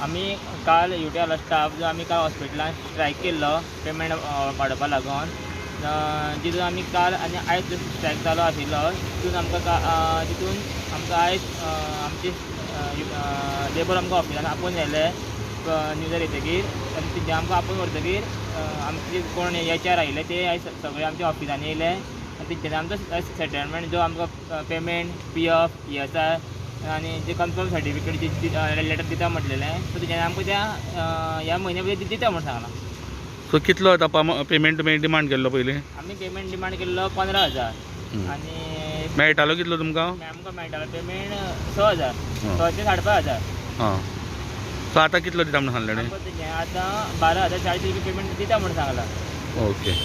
आमी काल UTL staff जो आमी काल हॉस्पिटलान स्ट्रायक केल्लो पेमेंट वाडोवपा लागून, जितून आमी काल आनी आयज स्ट्रायक चालू आशिल्लो तितून आमकां तितून आमकां आयज आमची लेबर आमकां ऑफिसान आपोवन व्हेले न्यूजार येतकीर आनी तेंच्या आमकां आपोवन व्हरतकीर आमचे कोण एच आर आयिल्ले ते आयज सगळे आमच्या ऑफिसांनी येयले आनी तेंच्यांनी आमचो सेटलमेंट जो आमकां payment P F E S I आनी जे कन्फर्म सर्टिफिकेट जी लेटर दिता म्हटलेलें, सो तेंच्यांनी आमकां त्या ह्या म्हयन्या भितर दिता म्हूण सांगलां. सो कितलो आतां पेमेंट तुमी डिमांड केल्लो पयलीं? आमी पेमेंट डिमांड केल्लो 15,000 आनी मेळटालो कितलो तुमकां? आमकां मेळटालो पेमेंट 6,000, 6 ते 5,500. हां, सो आतां कितलो दिता म्हणून सांगलें? आतां 12,400 रुपया पेमेंट दिता म्हणून सांगलां. ओके.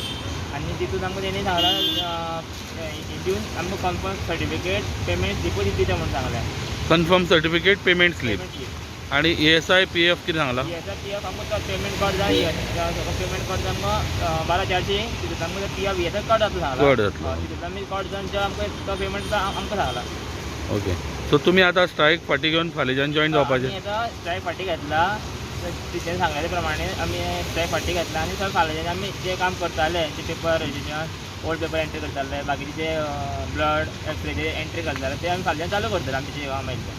आनी तितून आमकां तेणी सांगलां दिवन आमकां कन्फर्म सर्टिफिकेट पेमेंट स्लिपूय दिता म्हणून सांगलें. कन्फर्म सर्टिफिकेट पेमेंट स्लीप आनी E S I P F कितें सांगलां? E S I P F आमकां तो पेमेंट कट जाय, सगळो पेमेंट कट जावन आमकां 12,400 तितून आमकां P F E S I cut जातलो सांगलां. कट जातलो. तितून आमी कट जावन जो आमकां तो पेमेंट आमकां सांगला. ओके, सो तुमी आतां स्ट्रायक फाटीं घेवन फाल्यांच्यान जॉयन जावपाचें? आमी आतां स्ट्रायक फाटीं घेतला, टिचरीन सांगलेले प्रमाणे आमी स्ट्रायक फाटीं घेतला आनी सर फाल्यांच्यान आमी जे काम करताले जे paper registration old paper entry करताले, बाकीचे जे ब्लड एक्सरेचे एंट्री करताले ते आमी फाल्यांच्यान चालू करतले आमचे जे काम आयिल्ले.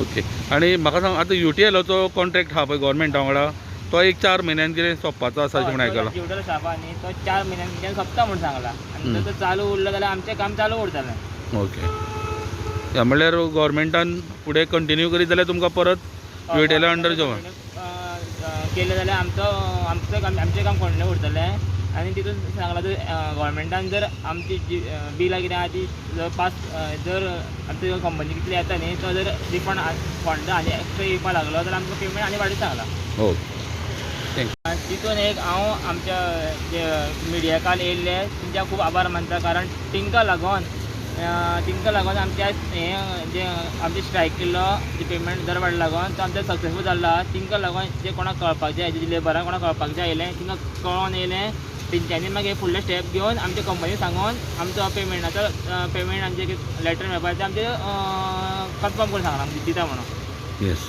ओके, आनी म्हाका सांग आतां यू टी एलाचो कॉन्ट्रॅक्ट आहा पळय गोवोरमेंटा वांगडा, तो एक 4 म्हयन्यान कितें सोंपपाचो आसा अशें म्हूण आयकलां. युटीएल स्टाफ न्ही तो 4 म्हयन्यान सोंपता म्हूण सांगला आनी जर तो चालू उरलो जाल्यार आमचें काम चालू उरतलें. ओके, म्हणल्यार गोवोरमेंटान फुडें कंटिन्यू करीत जाल्यार तुमकां परत यू टी एला अंडर जॉब केलें जाल्यार आमचो आमचो आमचें काम कंटिन्यू उरतलें. आनी तितून सांगलां जर गोवोरमेंटान जर आमची जी बिलां कितें आहा ती जर पास जर आमची कंपनी कितली येता न्ही तो जर रिफंड फंड आनी एक्स्ट्रा येवपा लागलो जाल्यार आमकां पेमेंट आनी वाडयत सांगलां. ओके, तितून एक हांव आमच्या जे मिडिया काल येयल्ले तेंच्या खूब आभार मानता, कारण तेंकां लागून आमच्या हें जे आमचे स्ट्रायक केल्लो जे पेमेंट दर वाडला लागून तो आमचो सक्सेसफूल जाल्लो आहा. तेंकां लागून जे कोणाक कळपाक जाय, जे लेबरांक कोणाक कळपाक जाय आयिल्लें तेंकां कळोन येयलें, तेंच्यांनी मागीर फुडले स्टेप घेवन आमच्या कंपनी सांगून आमचो पेमेंटाचो पेमेंट आमचें लेटर मेळपाचें आमचें कन्फर्म करून सांगलां दिता म्हणून. येस.